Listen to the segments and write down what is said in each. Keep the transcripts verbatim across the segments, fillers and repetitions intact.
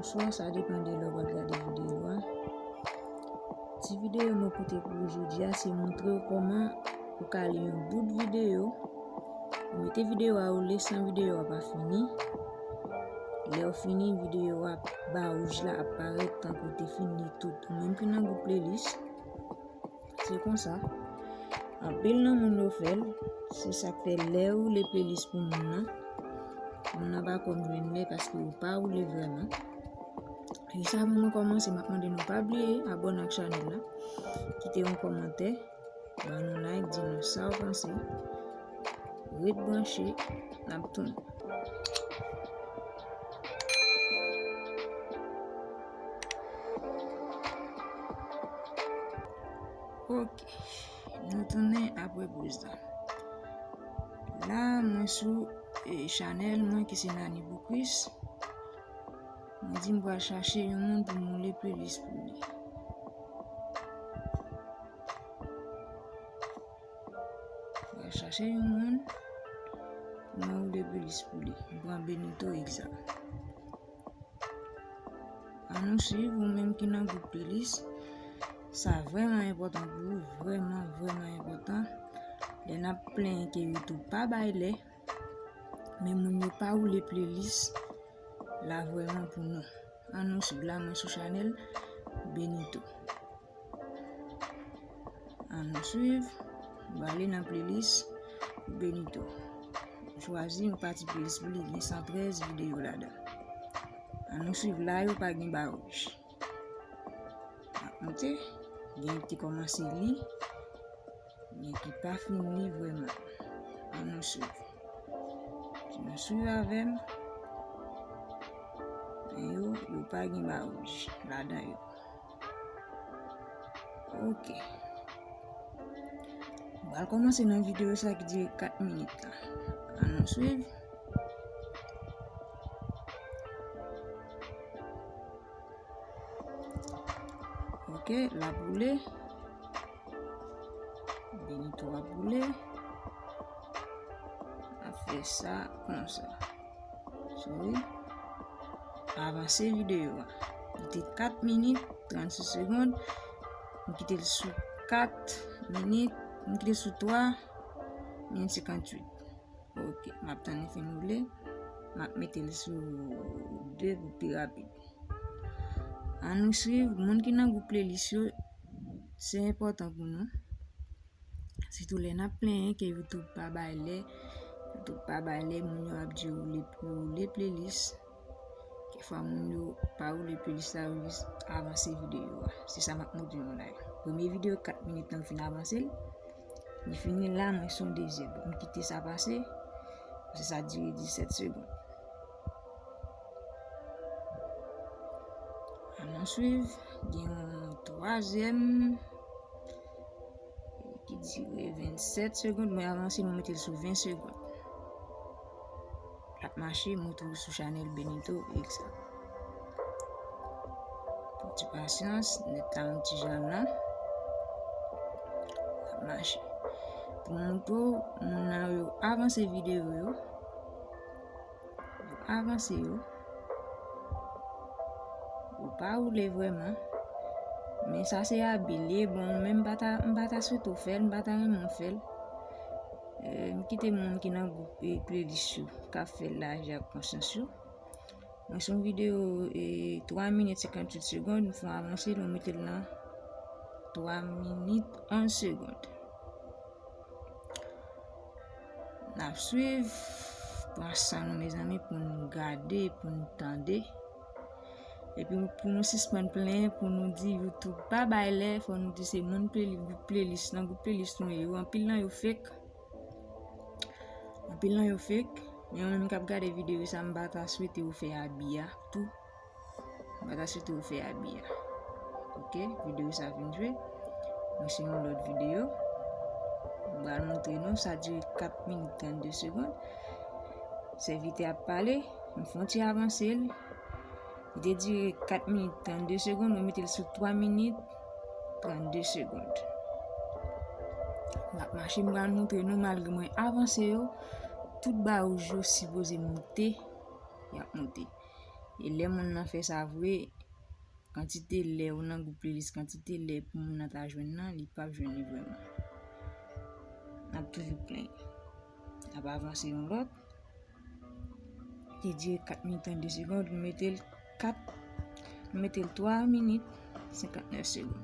Bonswa, sa depann de lè w pral gade videyo a. Ti videyo mwen pote pou ou jodi a, se montre w kòman ou ka li yon bout videyo. Ou mete videyo a, ou li san videyo a pa fini. Lè w fini, videyo a, ba wouj la ap parèt tankou w te fin li tout, ou menm ki nan gwoup playlist. Se konsa. Anpil nan moun yo fè l. Se sa k fè lè ou li playlist pou moun nan, moun nan pa konn jwenn lè paske ou pa woule vrèman. Jis avan mwen kòmanse, m ap mande nou pa bliye abòne ak chanèl la, kite yon kòmantè, ban nou like, di nou sa w panse. Ret branche, n ap tounen. Ok, nou tounen apre poz la. La, mwen sou, eh, chanèl mwen ki se Nani Boucris. Mwen di m pral chache yon moun pou m woule playlist pou li. Mwen chache yon moun pou mwen woule playlist pou li. Mwen pran Benito egzanp. Ann nou swiv, ou menm ki nan gwoup playlist. Sa vrèman enpòtan pou ou, vrèman, vrèman enpòtan. Lè n ap plenyen ke YouTube pa bay lè, men moun yo pa woule playlist la vrèman pou nou. Ann nou swiv, la mwen sou chanèl Benito. Ann nou swiv, m prale nan playlist Benito. M chwazi yon pati playlist pou li, gen san trèz videyo ladan. Ann nou swiv, la yo pa gen ba wouj. M ap monte, gen ki kòmanse li, gen ki pa fin li vrèman. Ann nou swiv. Si nou swiv avè m, men yo, yo pa gen ba wouj ladan yo. Ok. M pral kòmanse nan videyo sa ki dire kat minit la. Ann nou swiv. Ok, l ap woule. Benito ap woule. N ap fè sa konsa. Sorry. Avanse videyo a. Li te kat minit, trannsis segonn. M kite l sou kat minit. M kite l sou twa minit senkantuit. Ok, m ap tann li fin woule. M ap mete l sou de pou pi rapid. Ann nou swiv, moun ki nan gwoup playlist yo, se enpòtan pou nou. Sitou lè n ap plenyen ke YouTube pa bay lè, YouTube pa bay lè, moun yo ap di yo woule, yo woule playlist. Kèfwa moun yo pa woule playlist la, yo jis avanse videyo a. Se sa m ap montre nou la. Premye videyo kat minit lan, m fin avanse l. Li fini la, mwen sou yon dezyèm. M kite sa pase, paske sa dire disèt segonn. Ann nou swiv, gen yon twazyèm ki dire vennsèt segonn, mwen avanse, mwen mete l sou ven segonn. L ap mache, mwen tou sou chanèl Benito, egzanp. Yon ti pasyans, nèt la yon ti jan la. L ap mache. Pou mwen tou, moun nan yo avanse videyo yo. Yo avanse yo. Yo pa woule vrèman. Men sa se abi l ye, bon, men m pa ta, m pa ta swete w fè l, m pa ta renmen w fè l. Eh, m kite moun ki nan gwoup, eh, playlist yo, k ap fè l aji ak konsyans yo. Mwen sou yon videyo, eh, twa minit senkantuit segonn, m fè yon avanse, nou mete l nan twa minit onz segonn. N ap swiv, pran san nou, mezanmi, pou n gade, pou n tande. Epi pou nou sispann plenyen, pou nou di YouTube pa bay lè, fò nou di se moun play-, gwoup playlist, nan gwoup playlist nou ye yo, anpil nan yo fake. Anpil nan yo fake. Men ou menm k ap gade videyo sa, m pa ta swete ou fè abi a tou. M pa ta swete ou fè abi a. Ok, videyo sa fin jwe. Mwen se yon lòt videyo. M pral montre nou, sa dire kat minit trannde segonn. Sèvitè ap pale, m fè yon ti avanse l. Li te dire kat minit trannde segonn, mwen mete l sou twa minit trannde segonn. M ap mache, m pral montre nou, malgre mwen avanse yo, tout ba wouj yo sipoze moute, y ap moute. E lè moun nan fè sa vre, kantite lè ou nan gwoup playlist, kantite lè pou moun nan ta jwenn nan, li p ap jwenn li vrèman. N ap toujou plenyen. N ap avanse yon lòt. Te dire kat minit trannde segonn, nou mete l kat, nou mete l twa minit senkantnèf segonn.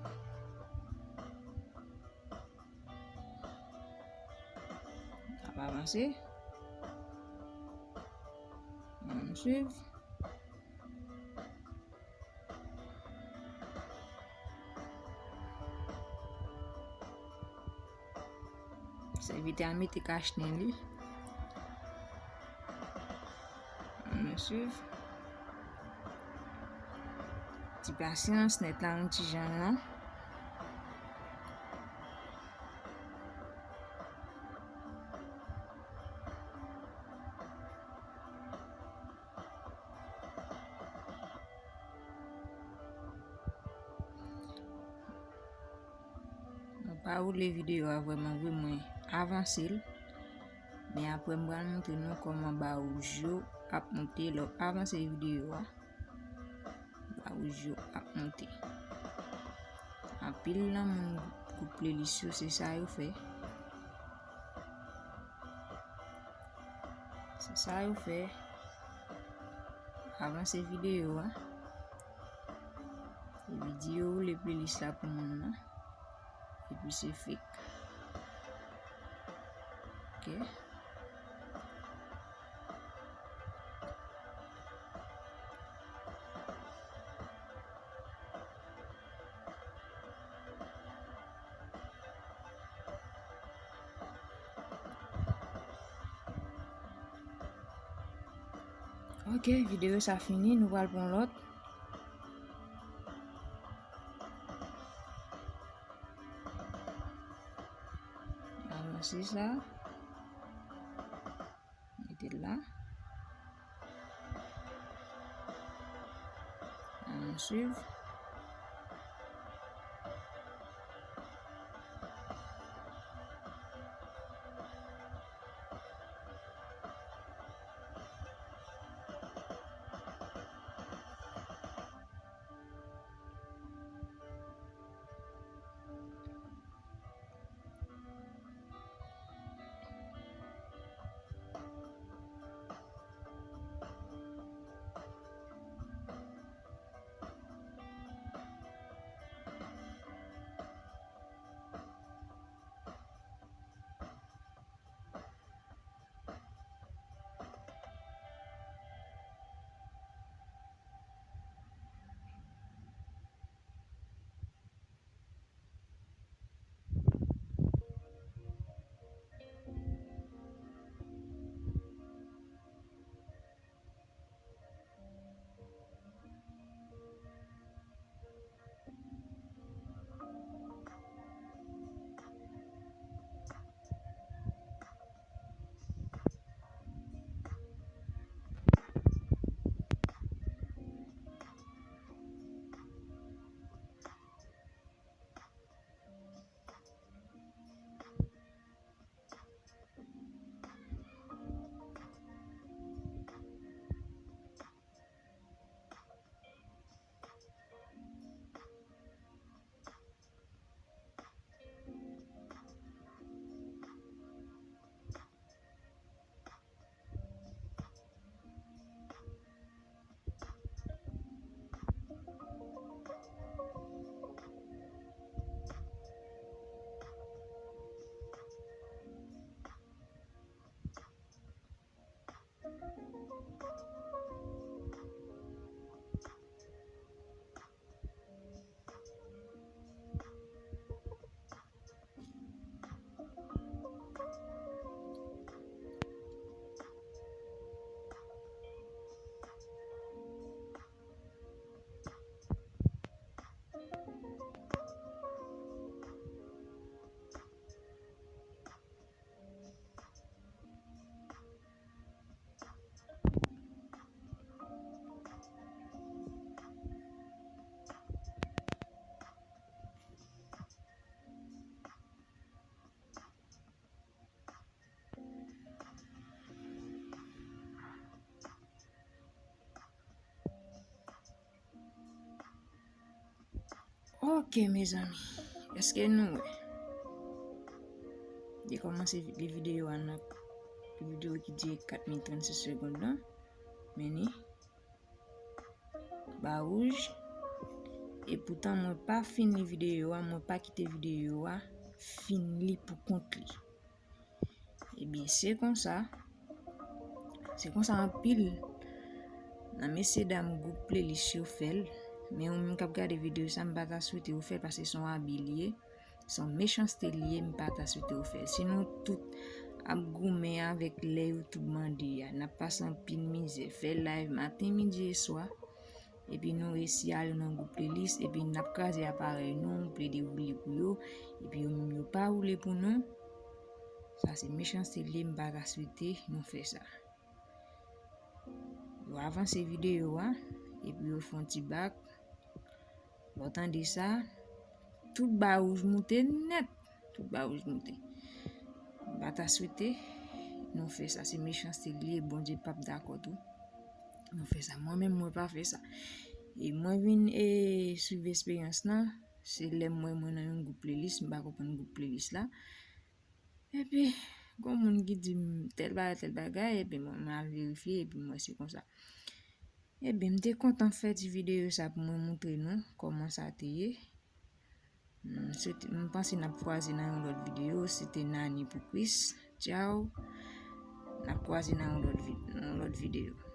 N ap avanse. Ann swiv. Sèvitè a mete kachnen li. Ann swiv. Ti pasyans, nèt la yon ti jan lon. Mwen pa woule videyo a vrèman vre, mwen avanse l. Men apre m pral montre nou kòman ba wouj yo ap monte lè w avanse videyo a. Ba wouj yo ap monte. Anpil nan moun gwoup playlist yo, se sa yo fè. Se sa yo fè. Avanse videyo a. Epi di yo woule playlist la pou moun nan. Epi se fake. Ok. Ok, videyo sa fini, nou pral pran lòt. Avanse sa. Mete l la. Ann swiv. Ok, mezanmi, èske nou wè? Li kòmanse li videyo a nan videyo ki dire kat minit trannsis segonn lan. Men ni ba wouj. E poutan mwen pa fin li videyo a, mwen pa kite videyo a fin li pou kont li. Ebyen, se konsa. Se konsa anpil nan mesye dam gwoup playlist yo fè l. Men ou menm k ap gade videyo sa, m pa ta swete ou fè l paske se yon abi li ye. Se yon mechanste li ye, m pa ta swete ou fè l. Si nou tout ap goumen avèk lè YouTube mande a, n ap pase anpil mizè, fè live maten, midi e swa, epi nou resi ale nan gwoup playlist, epi n ap kraze aparèy nou, plede woule pou yo, epi yo menm yo pa woule pou nou. Sa se mechanste li ye, m pa ta swete nou fè sa. Yo avanse videyo a, epi yo fè yon ti bak. Lè w tande sa, tout ba wouj moute nèt. Tout ba wouj moute. M pa ta swete nou fè sa. Se mechanste li ye, Bondye p ap dakò tou. Nou fè sa. Mwen menm, mwen pa fè sa. E mwen vin e swiv esperyans lan. Se lè m wè mwen nan yon gwoup playlist, m pa konprann gwoup playlist la. Epi, gon moun ki di m tèl bagay, tèl bagay, epi mwen, mwen al verifye, epi mwen se konsa. Ebyen, m te kontan fè ti videyo sa pou mwen moutre nou kòman sa te ye. M swete, m panse n ap kwaze nan yon lòt videyo. Se te Nani pou Kris. Tchaw. N ap kwaze nan yon lòt vi-, nan yon lòt videyo.